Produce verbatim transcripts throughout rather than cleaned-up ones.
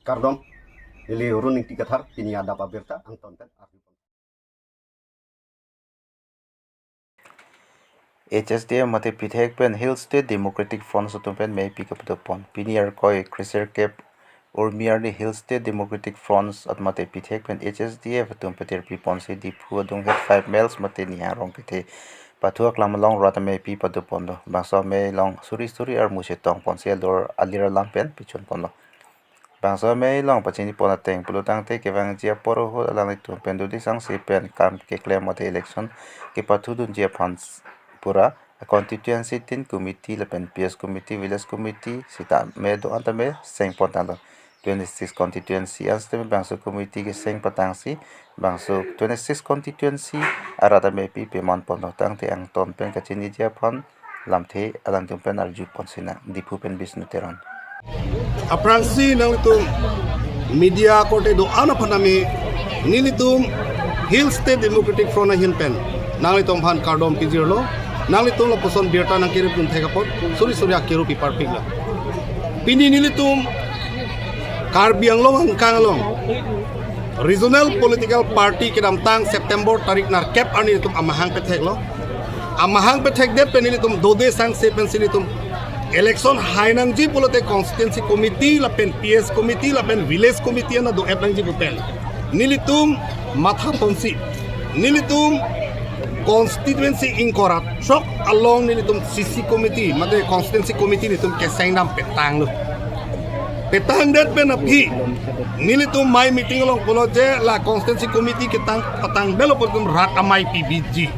Kardom, neli Run Ingti Kathar, pini adap abirta angton pen arju. H S D F mate pithek pen Hill State Democratic Front atum pen meipi kapado pon. Pini arkoi kresirkep Urmi arni Hill State Democratic Front at mate pithek pen H S D F atum patirpi ponsi Diphu adung het five miles mate Nihang Rongkethe pathu aklam along rat ameipi pado pon do. Bangso amei along suri suri armu chetong ponsi alor alir alam pen pichun pon do. Bangso amei along pachini pon ateng pulo tangte kevangji apor ahut alanglitum pen dode sangse pen kam keklem mate election kepathudunji aphan pura constituency tin committee lapen P S committee, village committee sitame do-an tame seng pon tanglo. Twenty six constituency an sitame bangso committee keseng patangsi bangso twenty six constituency arat ameipi pemon pon tangte angton pen kachiniji aphan lamthe alangtum pen arju pon sinang. Diphu pen Bishnu Teron. Aphrangsi nanglitum media korte do-an aphan tame nelitum Hill State Democratic Front ahin pen nanglitum aphan kardom pijirlo. Nanglitum lapuson birta nangkerip dunthek apot suri suri akero piparpiklo. Pini nelitum Karbi Anglong angkang along regional political party kedamtang September tarik nerkep arni nelitum amahang petheklo. Amahang pethekdet pen nelitum dode sangse pensi nelitum election hai nangji pulote constituency committee lapen P S committee lapen village committee ana do-et nangji pu pen nelitum matha ponsi nelitum constituency ingkoi ra throk along nelitum C C committee mate constituency committee nelitum keseng dam petanglo. Petangdet pen aphi nelitum mai meeting along pulo je la constituency committee ketang patangdetlo pu nelitum rat amei pibiji.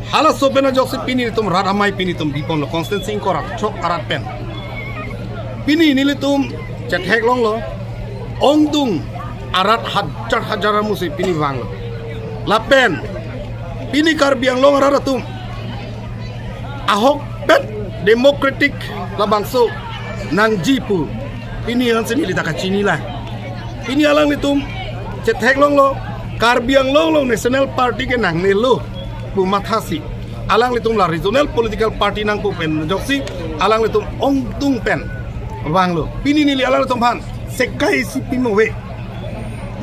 Halaso pen ajoksi pini nelitum rat amei pini nelitum biponlo constituency ingkoi ra throk arat pen. Pini nelitum chethek longlo, ongdung arat hajar hajar armusi pini vanglo. Lapen pini Karbi Anglong arat atum ahokpet democratic labangso nangji pu pini ansi neli ta kachini lang. Pini alanglitum chethek longlo, Karbi Anglong along national party ke nangnelo pu mathasi alanglitum la regional political party nangpo pen ajoksi alanglitum ongdung pen vanglo. Pini neli alanglitum aphan sekai isi pimo ave.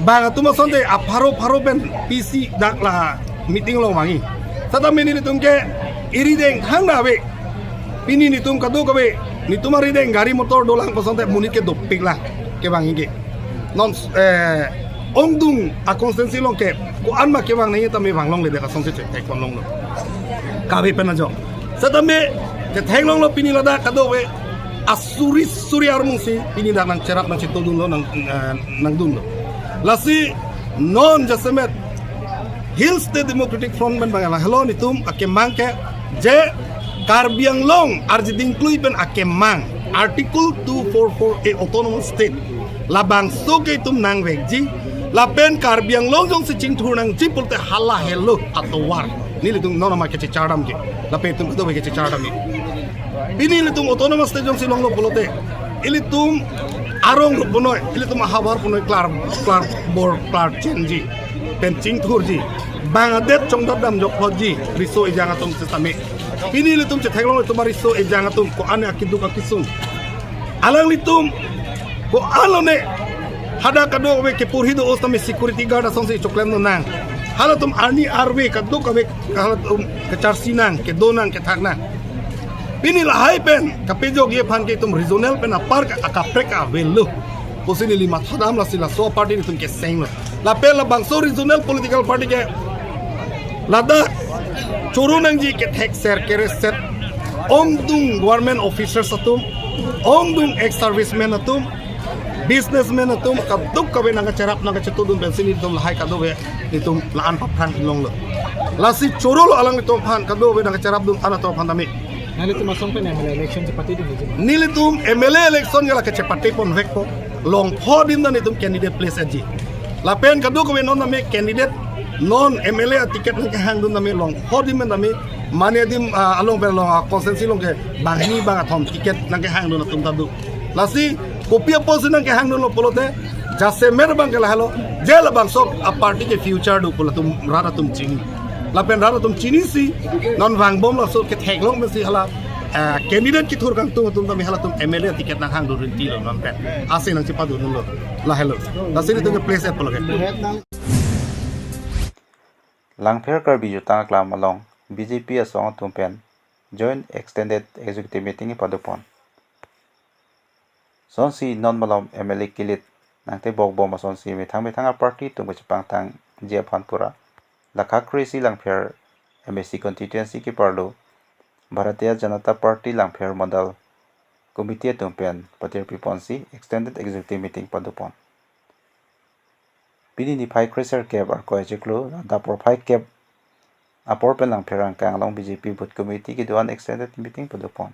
Bang atum asonte apharo pharo pen pisi dak la meeting along vangji. Setame nelitum ke erideng thangta ave. Pini nelitum kadokave, nelitum arideng gari motor dolang pu asonte monit ke dopik lang kevangji ke. Non, eh, ongdung a constituency along ke ko-an ma kevang nangji tame vanglongledet asonte chethek longlo. Kave pen ajo. Setame chethek longlo pini ladak kadokave asuri suri armusi pini dak nangcherap nangchetongdunlo nang, eh, nangdunlo. Lasi non jasemet Hill State Democratic Front pen bang lahelo nelitum akemang ke je Karbi Anglong arjiding klui pen akemang Article two four four A Autonomous State labangso ke itum nangvekji lapen Karbi Anglong jongsi chingthur nangji pulote hala helo atovar nelitum non amei kechechar damji lapen itum kadokave kechechar damji. Pini nelitum Autonomous State jongsi longlo pulote ilitum arong rup punoi, ilitum ahavar punoi klar klar bor klar chenji pen chingthurji. Bang adet chongdat dam jok phoji riso ejang atum setame. Pini nelitum chethek long itum ariso ejang atum ko-an akeduk akesung. Alanglitum ko-an lone hadak kadokave kepurhi do-o setame security guard asonsi choklem nang. Halatum arni arve kadokave halatum kecharsi nang, kedo nang, kethak nang. Pini lahai pen kapejokji aphan ke itum regional pen apar ke akaprek avelo pusi neli mathadam lasi laso party nelitum kesenglo. Lapen labangso regional political party ke ladak choro nangji kethekser kereset ongdung government officers atum, ongdung ex servicemen atum, businessmen atum kadokave nangkacherap nangkachetongdun pensi nelitum lahai kadokave nelitum la-an paphrang longlo. Lasi chorolo alanglitum aphan kadokave nangkacherapdun an atum aphan tame. Nanglitum asong pen M L A election chepatedunji? Nelitum M L A election ke la kechepate ponvekpo, longpho adim ta nelitum candidate place-etji. Lapen kadokave non tame candidate non M L A ticket nangkehangdun tame longpho adim tame mane adim, ah, along pen along, ah, constituency along ke banghini bangkethom ticket nangkehangdun atum ta do. Lasi kopi apotsi nangkehangdunlo pulote jasemet abang ke lahelo, je labangso a party ke future do pu latum rat atum chini. Lapen rat atum chinisi non vangbom laso kethek long pensi hala Ah, candidate kethur kangtung atum tame halatum M L A ticket nanghang durin tilo non pen. Ase nangchepadun lo. Lahelo. Lasi nelitum ke place apologe. Langpher Karbi Jutang Aklam along B J P asong atum pen Joint Extended Executive Meeting padopon. Sonsi non malom M L A kilit nangtebok bom asonsi methang methang a-party atum kachepangthangji aphan pura lakha kre-isi Langpher M A C constituency keparlo Bharatiya Janata Party Langpher Mandal Committee atum pen patirpiponsi Extended Executive Meeting padopon. Pini niphai kre-sirkep Arkoi achiklo, adap porphai kep apor pen Langpher angkang along B J P Booth Committee kedo-an extended meeting padopon.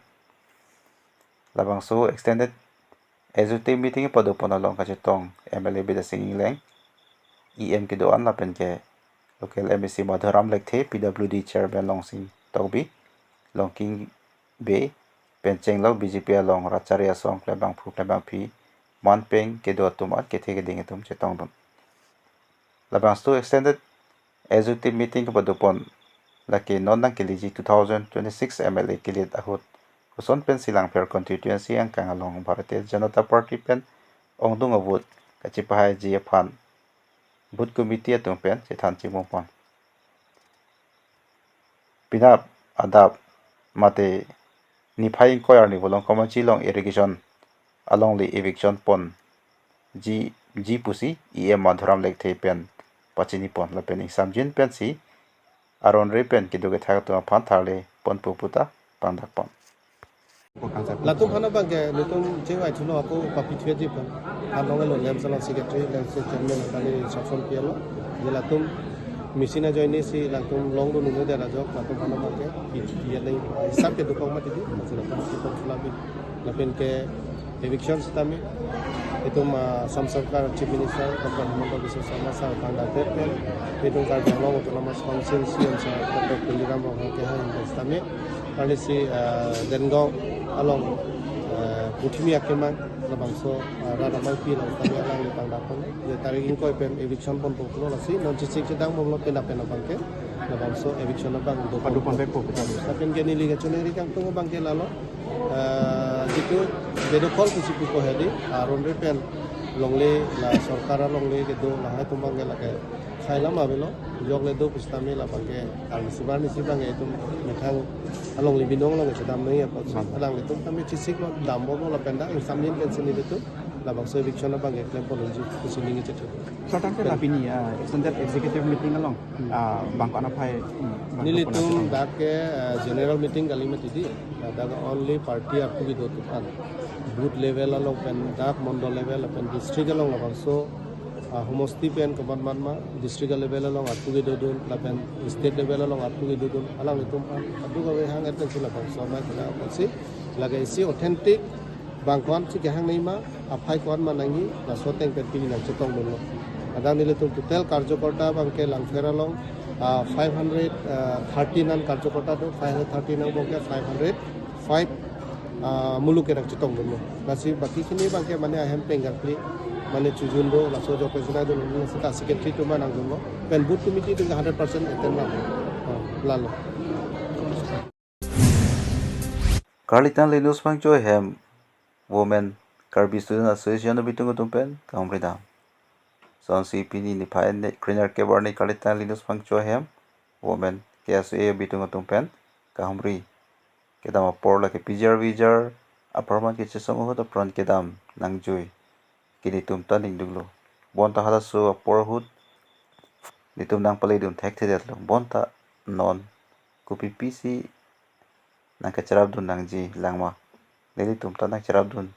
Labangso extended executive meeting padopon along kachetong M L A Bidya Sing Engleng, E M kedo-an lapen ke local M A C Madhuram Lekthe, P W D Chairman Longsing Tokbi, Longking Bey, pen chenglok B J P along rachari asong klembangphu klembangphi, manpeng kedo atum an kethe keding atum chetongdun. Labangso extended executive meeting kepadopon lake non nangkeleji two thousand twenty-six M L A kilit ahut koson pensi Langpher constituency angkang along Bharatiya Janata Party pen ongdung a-vote kachepahaiji aphan Booth Committee atum pen chethan chimupon. Penap adap mate niphai ingkoi arni Volongkom Aji along irrigation alongle eviction ponji, ji pusi E M Madhuram Lekthe pen pachinipon lapen ingsamjin pensi aron-re pen kedo kethak atum aphan tharle ponpo puta pangdakpon. Latum aphan abangke nelitum chewai thuno ako papithuji pon. Along elo LAMPS along secretary, LAMPS chairman kali instruction pialo. Je latum machine ajoine si latum longdun un-e det ajok, latum aphan abangke pi-, pi-, nai hisab ke dukok mati di, masih latum si pon sulabi. Lapen ke eviction sitame itum, ah, Assam Sarkar Chief Minister Doctor Himanta Biswa Sarma sir pangdakdet pen itum Karbi Anglong Autonomous Council C M sir Doctor Tuliram Ronghang kehang sitame, kali si, ah, Dengaon along, ah, Puthimi akemang labangso, ah, rat amaipi along tame alangli pangdakpon. Je tarik ingkoi pen eviction ponpo pulo, lasi non chesik chedang bomlo penap penap abangke labangso eviction abang do padopon ponpo. Ponpo. Lapen ke neli kachiningri kangtung abangke lalo, ah, jitu bedokol pusi pupo hedi, aron-re pen longle la sorkar alongle kedo lahai atum abangke lake khailam avelo, jok le do pusitame labangke kali sibar ni sibang itum methang alongle binong along chedam noi apa. Hmm. Alanglitum tame chesiklo, dambomlo lapen dak ingsamjin pensi nelitum labangso eviction abangke klempon unji pusi ningje chethu. Sir, tangte la pini, ah, extended executive meeting along, hmm, ah, bang ko-an aphai, hmm, bang ko-an nelitum aphai dak ke, ah, general meeting kali mati di. Ladak only party arpu kedo atum an. Booth level along pen dak mondol level pen district along labangso, ah, homosti pen komat mat ma district level along arpu kedodun lapen state level along arpu kedodun, alanglitum an adu kave hang et pensi labangso amei kena pensi lake isi authentic bang ko-an si kehang nai ma, aphai ko-an ma nangji, laso ateng pen pini nangchetongdunlo. Adang nelitum total karjokorta abangke Langpher along, ah, five hundred thirteen an karjokorta do, five hundred thirteen angbong ke five hundred five, ah, muluk ke nangchetongdunlo. Lasi baki kini abangke mane ahem pengkakli mane chojun do, laso jok pensi nangdun, lasi ta secretary atum ma nangdunlo. Pen booth committee atum ke hundred percent attend nang. Ah, lalo. Karlitang Linus Phangcho ahem Women Karbi Student Association abitung atum pen kahumri dam. Sonsi pini niphai ne krenerkep arni Karlitang Linus Phangcho ahem Women K S A abitung atum pen kahumri kedam apor lake pijar vijar apharman kechesong ahut apran kedam nangjui ke nelitum ta ningduklo. Bonta halaso apor ahut nelitum nangpaledun thekthedetlo. Bonta non kopi pisi nangkacherapdun nangji lang ma, nelitum ta nangcherapdun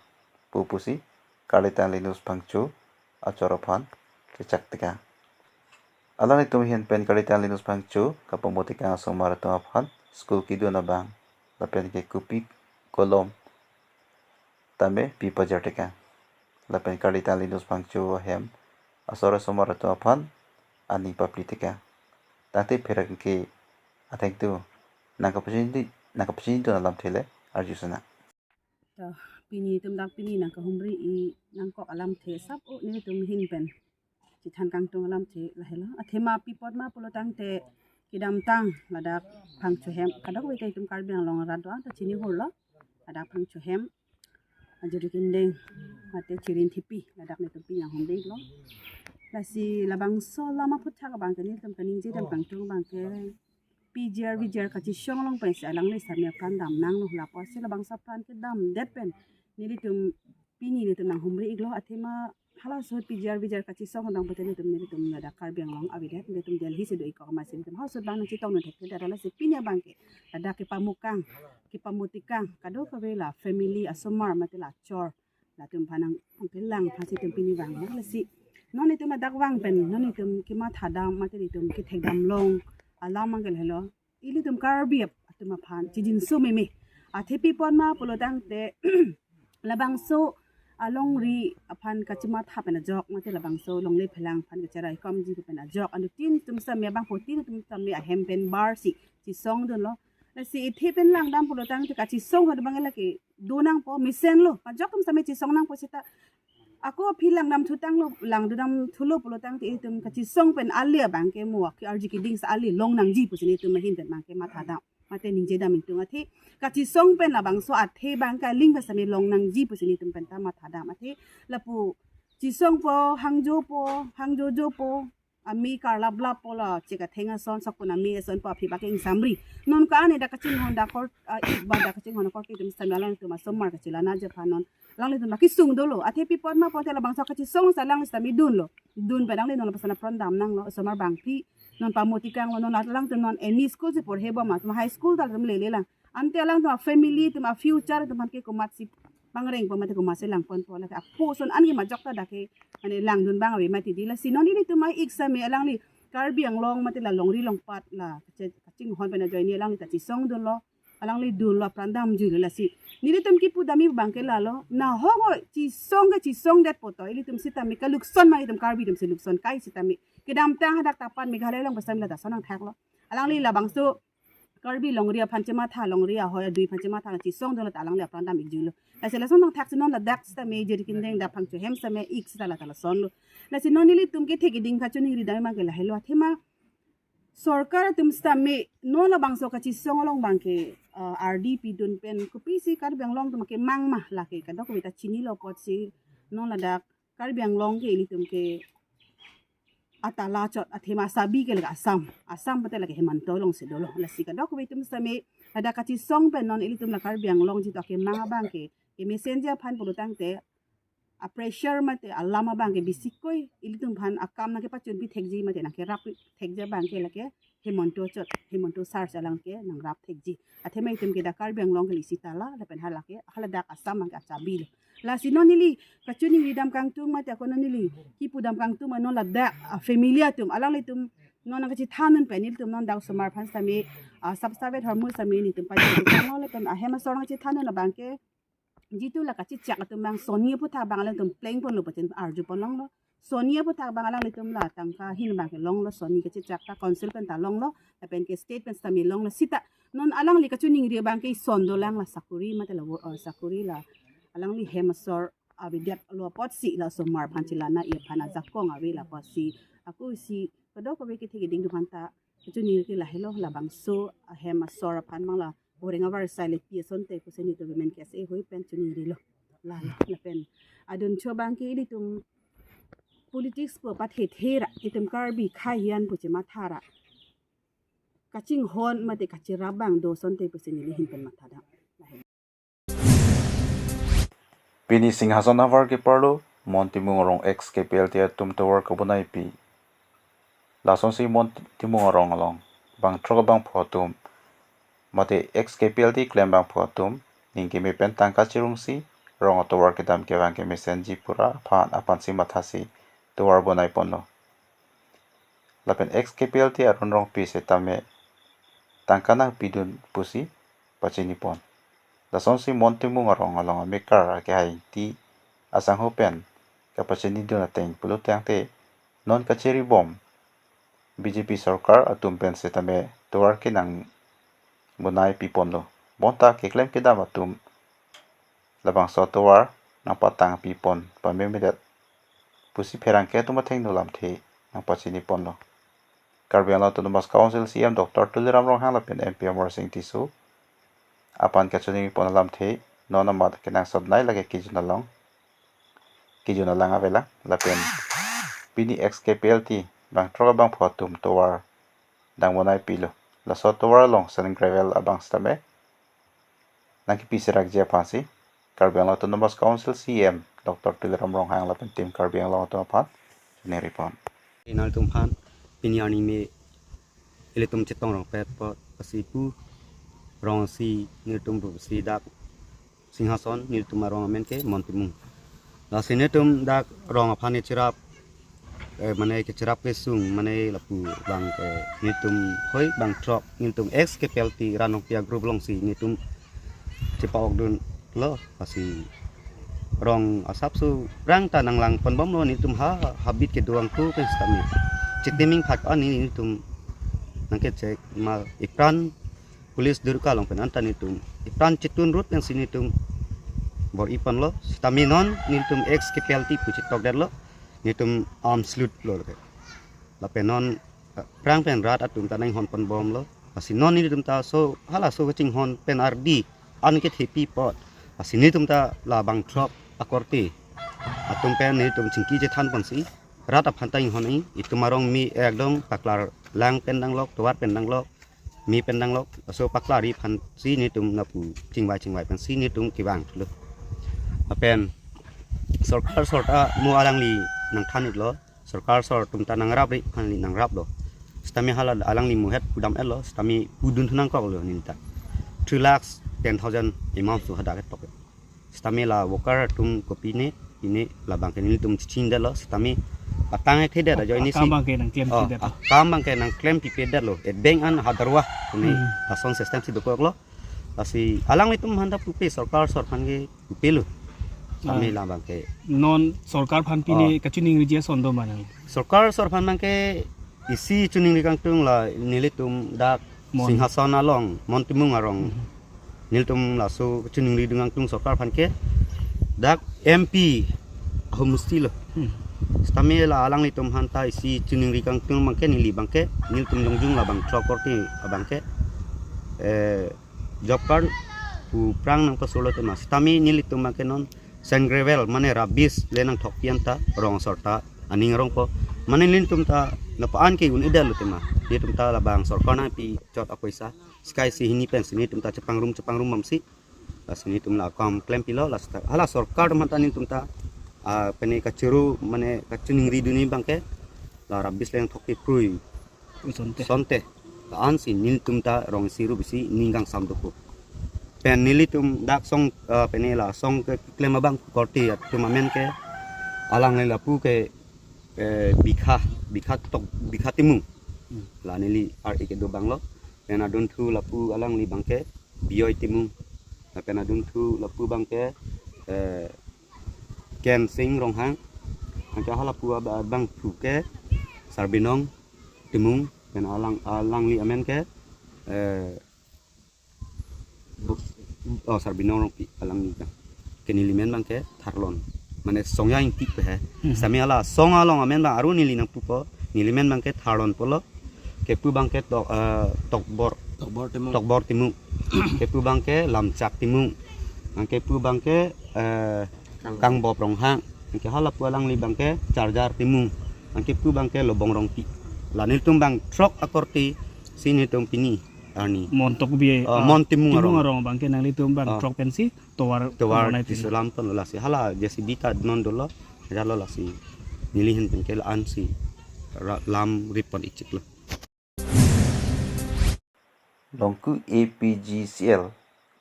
pu pusi Karlitang Linus Phangcho achor aphan kechak tekang. Alanglitum ahin pen Karlitang Linus Phangcho kapamotekang asomar atum aphan school kedun abang lapen ke kopi kolom tame pi pajar tekang. Lapen Karlitang Linus Phangcho ahem asor asomar atum aphan aning papli tekang. Tangte pherangke athengtu nangkapachini, nangkapachinidun alamthe le arju sena. To, pini itum dak pini nangkahumri-i nangkok alamthe sap o nelitum ahin pen chethan kangtung alamthe lahelo. Athema pi apot ma pulo tangte Kedamtang ladak Phangchohem, kadokave ta itum Karbi Anglong arat do-an ta chini hurlo. Ladak Phangchohem, Ajuri Kindeng, mate Chirin Thepi, ladak nelitum pini nanghumri-iklo. Lasi labangso alam aphuthak abangke nelitum kaningje dam kangtung abangke P G R V G R kachesong along pensi alangli sitame apran dam nanglo, lapusi labangso apran kedamdet pen nelitum pini nelitum nanghumri-iklo. Athema halaso P G R V G R kachesong abang pute nelitum, nelitum ladak Karbi Anglong avedet, nelitum Delhi si do-ik kok amatsi nelitum halaso abang nangchetongdun thekthedet, lasi pini abangke ladak kepamukang, kepamutikang kadokave la family asomar mate la achor, latum aphan nangkelang aphansi itum pini vanglo. Lasi non itum ladak vang pen non itum kematha dam mate itum kethek dam long alam abangke lahelo, ilitum Karbi atum aphan chijinso meme. Athe pi apot ma pulo tangte labangso alongri aphan kachematha pen ajok mate labangso longle phelang aphan kacheraikomji pen ajok anuttin atum sitame, bangphutin atum sitame ahem pen barsi chesongdunlo. Lasi ithe pen langdam pulo tangte kachesong ahut abang lake do nangpo, mesenlo. Ajok atum sitame chesong nangpo seta ako aphi langdam thutanglo, langdam thulo pulo tangte itum kachesong pen ale abangke mo ke-arju keding si ale long nangji pusi nelitum ahin pen abangke matha dam mate ningje dam ingtung. Athe kachesong pen labangso athe abangke aling pen sitame long nangji pusi nelitum penta matha dam. Athe lapu chesongpo, hangjopo, hangjojopo, ame karlaplappo, la chek atheng ason sokpon ame asonpo aphi abangke ingsamri. Non ka-an dak kachinghon dak hor, ah, ik ba dak kachinghon akorte atum sitame alangtum asomar kachelanaji aphan non alanglitum dak kesung dolo. Athe pi apot ma pulote labangso kachesong si alangli sitame dunlo. Dun pen alangli non lapuson apran dam nanglo, asomar bangphli non pamutikanglo, non alangtum non M E school si porhebom, atum high school ta atum lele lang. Ante alangtum a-family atum a-future atum aphan ke komatsi pangrengpo mate komatsi langponpo, lake apo ason an ke majok ta dak ke mane langdun abang ave mati di. Lasi non ilitum a-ik sitame alangli Karbi Anglong mate la longri longpat la kache-, kachinghon pen ajoine alangli ta chesongdunlo, alangli dunlo, apran damjuilo. Lasi nelitum kipu dam abangke lalo, nahok chesong ke chesongdetpo to ilitum sitame kalukson ma, itum Karbi atum si lukson kai sitame. Kedamtang hadak tapan Meghalaya along pen sitame lata ason nangthaklo. Alangli labangso Karbi longri aphan chematha, longri ahoi adui aphan chematha chesongdunlo ta alangli apran dam-ikjuilo. Lasi lason nangthaksi non ladak sitame Ajuri Kindeng dak Phangchohem sitame ik seta lata lasonlo. Lasi non nelitum kethe keding kachiningri dam abangke lahelo, athema sorkar atum sitame non labangso kachesong along abangke, ah, ardi pidun pen kopisi Karbi Anglong atum kemang ma, lake kadokave ta chinilo apotsi non ladak Karbi Anglong ke ilitum ke atala chot, athema achabi ke lake Assam. Assam pute lake Himanta alongsi dolo. Lasi kadokave atum sitame ladak kachesong pen non ilitum la Karbi Anglong jitu akemang abangke kemesenji aphan pulo tangte a-pressure mate alam abangke bisikoi ilitum aphan akam nangkepachunpi thekji mate nangkerappi thekji abangke lake Himanta chot, Himanta sar si alang ke nangrap thekji. Athema itum ke dak Karbi Anglong ke isi tala, lapen halake haladak Assam abangke achabilo. Lasi non neli kachiningri dam kangtung mate ako non neli kipu dam kangtung ma non ladak a-family atum, alanglitum non nangkachethandun pen nelitum non dak osomar aphan sitame, ah, sub savet hormu sitame nelitum pajutanglo, lapen ahem asor nangkachethandun abangke jitu la kachechak atum abang soni aphuthak abang alangtum plengponlo pachin arjupon longlo. Soni aphuthak abang alanglitum la tangka ahin abangke longlo, soni kachechak ta council pen ta longlo, lapen ke state pen sitame longlo. Seta non alangli kachiningri abangke ison dolang, la sakori mate la wo-, uh, sakori la alangli hem asor avedetlo apotsi la osomar aphan chelana-i aphan ajakong ave, la apotsi ako isi kadokave kethe keding atum aphan ta kachiningri ke lahelo, labangso ahem asor aphan abang la oreng avar sai le pi asonte pusi nelitum Women K S A ahoi pen chiningrilo. La, lapen adun cho abangke ilitum politics pu pathethe ra, itum Karbi khaihian pu chematha ra kachinghon mate kacherap abang do asonte pusi neli ahin pen matha dam. Pini Singhason ahavar keparlo Mon Timung Arong ex K P L T atum tovar kabonaipi. Lasonsi Mon Timung Arong along bangthrok bangpho atum mate ex K P L T klem bangpho atum ning keme pen tangka chirungsi rong atovar kedam kevang kemesenji pura aphan aphansi mathasi tovar bonaiponlo. Lapen ex K P L T Arun Rongpi setame tangka nangpidun pusi pachinipon. Lasonsi Mon Timung Arong along amekar akehai Ingti asangho pen kapachinidun ateng pulo tangte non kachiribom B J P sorkar atum pen setame tovar ke nangbonaipiponlo. Bonta keklem kedam atum labangso tovar nangpatangpipon pamemedet pusi pherangke atum athengno lamthe nangpachiniponlo. Karbi Anglong Autonomous Council C E M Doctor Tuliram Ronghang lapen M P Amarsing Tisso aphan kachiningri pon alamthe non amat kenangsot nai lake kejun along, kejun alang avelang lapen pini ex K P L T bangthrok abangphu atum tovar dang bonai pilo. Laso tovar along sand gravel abang sitame nangkepi serakji aphansi Karbi Anglong Autonomous Council C E M Doctor Tuliram Ronghang lapen Team Karbi Anglong atum aphan chiningri pon. Nangtum aphan pini arni me ilitum chetong rongpet apot, lasi pu rong si nelitum pu si dak Singhason, nelitum arong amen ke Mon Timung. Lasi nelitum dak rong aphan cherap, eh, mane kecherap kesung, mane lapu abang ke nelitum hoi bangthrok, nelitum ex K P L T Ran Nongpi a-group alongsi nelitum chepa-okdunlo, lasi rong asapso rang ta nanglang ponbomlo, nelitum ha habit kedo angko pen sitame. Chetiming phak ani nelitum nangkechek ma ipran police durka along pen anta nelitum ipran chetun rut pensi nelitum bor-i ponlo, sitame non nelitum ex K P L T pu chetokdetlo, nelitum arms lutlo lake. Lapen non, eh, prang pen rat atum ta nanghon ponbomlo. Lasi non nelitum ta so, halaso kachinghon pen ardi an kethepi apot, lasi nelitum ta la bangthrok akorte atum pen nelitum chingki chethan ponsi rat aphan ta inghon-i, itum arong me ekdom paklar lang pen danglok, tovar pen danglok, me pen danglok, laso paklar-i aphansi nelitum lapu chingvai chingvai pensi nelitum kevang thulo. Lapen sorkar sor ta mo alangli nangthan-iklo, sorkar sor atum ta nangrapri aphanli nangraplo. Sitame hala alangli muhet pudam-etlo, sitame pudun thu nangkoklo neli ta. Three lakhs ten thousand amount su hadak ketok. Sitame la worker atum kopine, pine labang ke nelitum chingdetlo, sitame patang ek thedet ajoine si. Akam abang ke nangklem Oh, thedet. Akam abang ke nangklem pipedetlo. E bank an hadarwa, pine Hmm. lason system si dokoklo. Lasi alanglitum aphanta pupe, sorkar sor aphan ke pupelo. Sitame Ah. labang ke. Non sorkar aphan pine Oh. kachiningriji ason do ma nang? Sorkar sor aphan abang ke isi chiningri kangtung la nelitum dak Mon. Singhason along, Mon Timung arong. Mhm. Nelitum laso chiningridun kangtung sorkar aphan ke dak M P ahum musti lo. Hmm. Sitame la alanglitum aphanta isi chiningri kangtung abang ke neli abang ke nelitum jongjung la bangthrok akorte abang ke, eh, job card pu prang nangpasurlo tema. Sitame nelitum abang ke non sand gravel mane rubbish le nangthokpi anta rong asor ta aning arongpo. Mane nelitum ta napa an ke un-edetlo tema. Nelitum ta labang sorkar nangpi chot apoisa. Skai si hini pensi nelitum ta chepangrum chepangrum bamsi. Lasi nelitum la akam klempilo, lasi ta hala sorkar atum aphanta nelitum ta, ah, pine kachuru mane kachiningridunji abang ke la rubbish le nangthokpi prui. Sonte. Sonte. Ansi nelitum ta rong isi rup isi ning kangsam dokok. Pen nelitum dak song, eh, pine la song keklem abang korte atum amen ke alangli lapu ke, eh, bikha, bikha tok, bikha Timung. Hmm. La neli ar-e kedo abanglo. Pen adunthu lapu alangli abang ke Biyoi Timung. Lapen adunthu lapu abang ke, eh, Kensing Ronghang. Anke halapu ab-, abangphu ke Sarbinong Timung, pen alang, alangli amen ke, eh, bu-, oh, Sarbinong Rongpi alangli ta. Ke neli men abang ke Tharlon. Mane Songja Ingti pu he. Hmm. Sitame hala song along amen abang aru neli nangpupo. Neli men abang ke Tharlon pulo. Kepu abang ke Tok, eh, Tokbor. Tokbor Timung. Tokbor Timung. Kepu abang ke Lamchak Timung. Anke pu abang ke, eh, Kang- Kangbop Ronghang. Anke halapu alangli abang ke Charjar Timung. Anke pu abang ke Lobong Rongpi. La nelitum bangthrok akorte si nelitum pini arni. Mon tok bi, Oh, ah, Mon Timung Timung arong. Arong abang ke nanglitum bang Oh. throk pensi tovar Tovar bonai pin. Tisolam pon lasi hala J C B ta non dolo, jalo lasi neli ahin pen ke la-ansi ra-, lam rip pon-ikchiklo. Longku A P G C L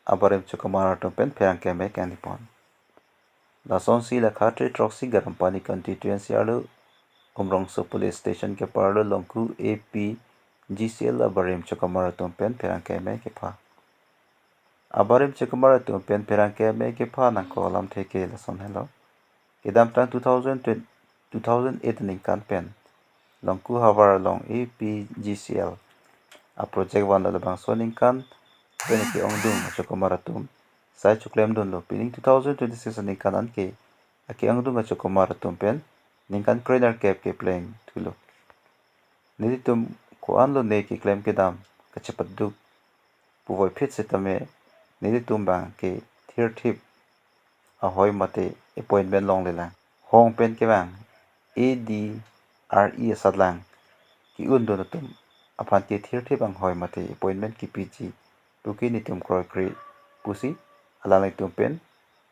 abarim chokomar atum pen pherangke me kangni pon. Lasonsi la khatri throksi Garampani constituency arlo Umrongso police station keparlo Longku A P G C L abarim chokomar atum pen pherangke me kepha. Abarim chokomar atum pen pherangke me kepha nangkok alamthe ke lason helo. Kedamtang two thousand twenty, two thousand eight aningkan pen Longku havar along A P G C L aproject vanlo, labangso aningkan pen ake-ongdung achokomar atum sai choklemdunlo. Pining two thousand twenty-six aningkan anke ake-ongdung achokomar atum pen ningkan krenerkep kepleng thulo. Nelitum Ko-an lone keklem kedam kachepaduk puvoiphit setame nelitum abang ke thirthip ahoi mate appointment longlelang. Hong pen kevang A D R E asatlang ke-undun atum aphan ke thirthip anghoi mate appointment kepiji puke netum kroikre pusi alanglitum pen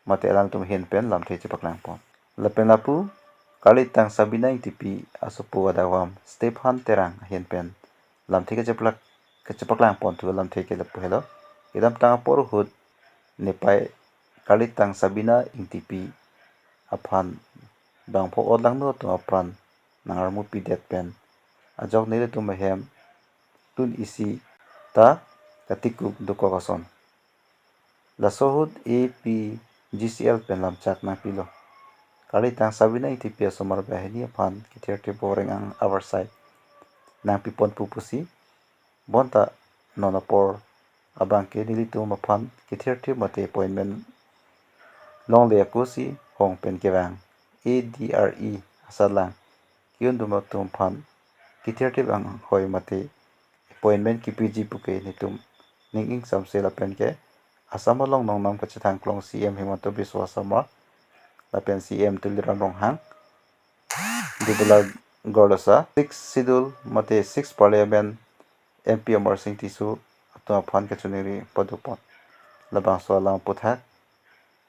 mate alangtum ahin pen lamthe chepaklangpon. Lapen lapu Karlitang Sabina Ingtipi asopo adawam Stephan Terang ahin pen lamthe kacheplak kachepaklangpon thu lamthe ke lapu helo. Kedamtang apor ahut nepai Karlitang Sabina Ingtipi aphan bangpho otlangno atum apran nangarmu pidet pen ajok nelitum ahem tun isi ta katikuk dokok ason. Laso ahut A P G C L pen lamchak nangpilo. Karlitang Sabina Ingtipi asomar banghini aphan kethirthip boreng ang avarsai nangpipon pu pusi. Bonta non apor abang ke nelitum aphan kethirthip mate appointment longle ako si hong pen kevang A D R E asatlang ke-undun atum aphan kethirthip anghoi mate appointment kepiji puke netum ning ingsamse lapen ke Assam along nongnam kachethang klong C M Himanta Biswa Sarma lapen C M Tuliram Ronghang, Debolal Gorlosa, Sixth Schedule mate Sixth Parliament M P Amarsing Tisso atum aphan kachiningri padopon. Labangso alam aphuthak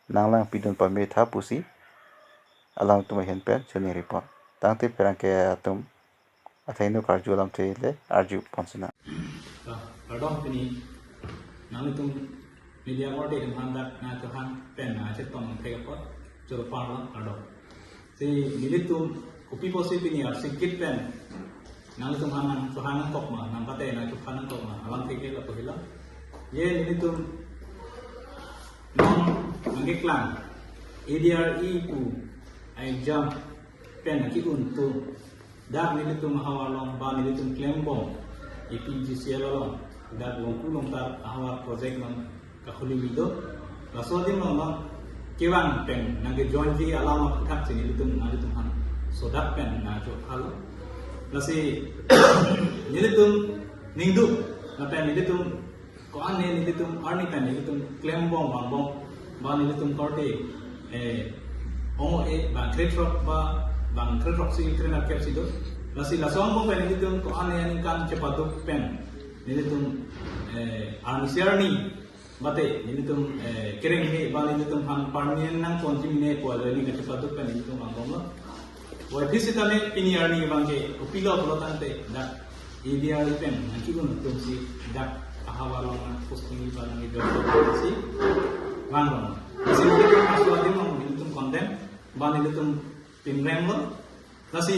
nanglangpidun pametha pusi alangtum ahin pen chiningripon. Tangte pherangke atum athengno karju alamthe le arjupon sina. Ah, kardom pini nanglitum media korte atum aphan dak nangkehang pen nangchetong thek apot choro parlo, kardom. Si nelitum kopi pusi pini arsikit pen nanglitum aphan nangkehang nangkok ma, nangpate nangkehang nangkok ma, alamthe ke lapu helo. Ye nelitum non nangkeklang A D R E pu a-exam pen nangke-un atum dak nelitum ahavar along ba nelitum klembom A P G C L along dak Longku Longtar ahavar project along kakhuli mi do. Laso adim along kevang pen nangkejoinji alam aphuthak si nelitum nanglitum aphan sodak pen nangchophalo. Lasi nelitum ningduk lapen nelitum ko-an ne nelitum arni pen nelitum klembom vangbom ba nelitum korte, eh, ong-e ba krethrok ba bang krethrok si krenerkep si do. Lasi laso angbong pen nelitum ko-an ne aningkan chepaduk pen nelitum, eh, arni si arni mate nelitum, eh, kereng he ba nelitum aphan permanent nangponji mene pu ajoine kachepaduk pen nelitum vangbomlo. Puvoiphit setame pini arni abang ke kopilo pulo tangte dak A D R E pen nangke-un atum si dak ahavar along nangposting ba nangjob si vangrong. Si nelitum aso adim along nelitum condemn ba nelitum pinremlo. Lasi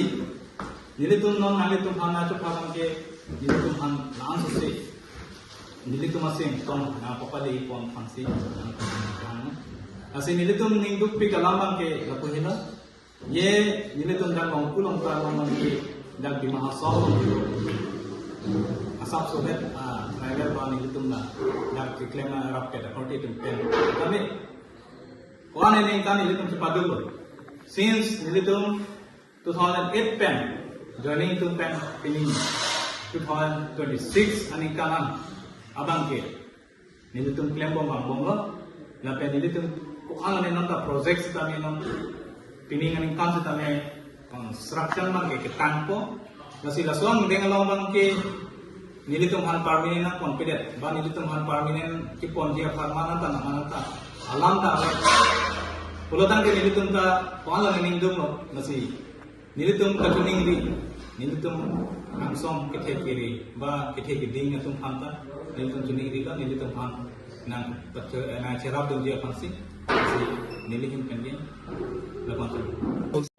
nelitum non nanglitum aphan nangchopha abang ke nelitum aphan la-an sose nelitum aseng tong nangpapale pon aphan si nangpapale. Lasi nelitum ningdukpik alam abang ke lapu helo. Ye nelitum dak Longku Longtar along ke dak Dima Hasao asap sodet, ah, tribal ba nelitum la dak keklem arap ke dak korte atum pen. Kami ko-an aningkan nelitum chepaduklo. Since nelitum two thousand eight pen joining atum pen pini two thousand twenty-six aningkan an abang ke nelitum klembom vangbomlo. Lapen nelitum ko-an ne nonta project setame non pining aningkan setame construction abang ke ketangpo. Lasi laso angdeng along abang ke nelitum aphan permanent nangponpedet ba nelitum aphan permanent keponji aphan mananta na mananta alam ta ale. Pulo tangte nelitum ta ko-an ne ningduklo. Lasi nelitum kachiningri, nelitum angsong kethe kere ba kethe keding atum aphan ta nelitum chiningrilo, nelitum aphan nang pacho, eh, nangcherapdunji aphan si, si neli ahin pen ke lapu-an.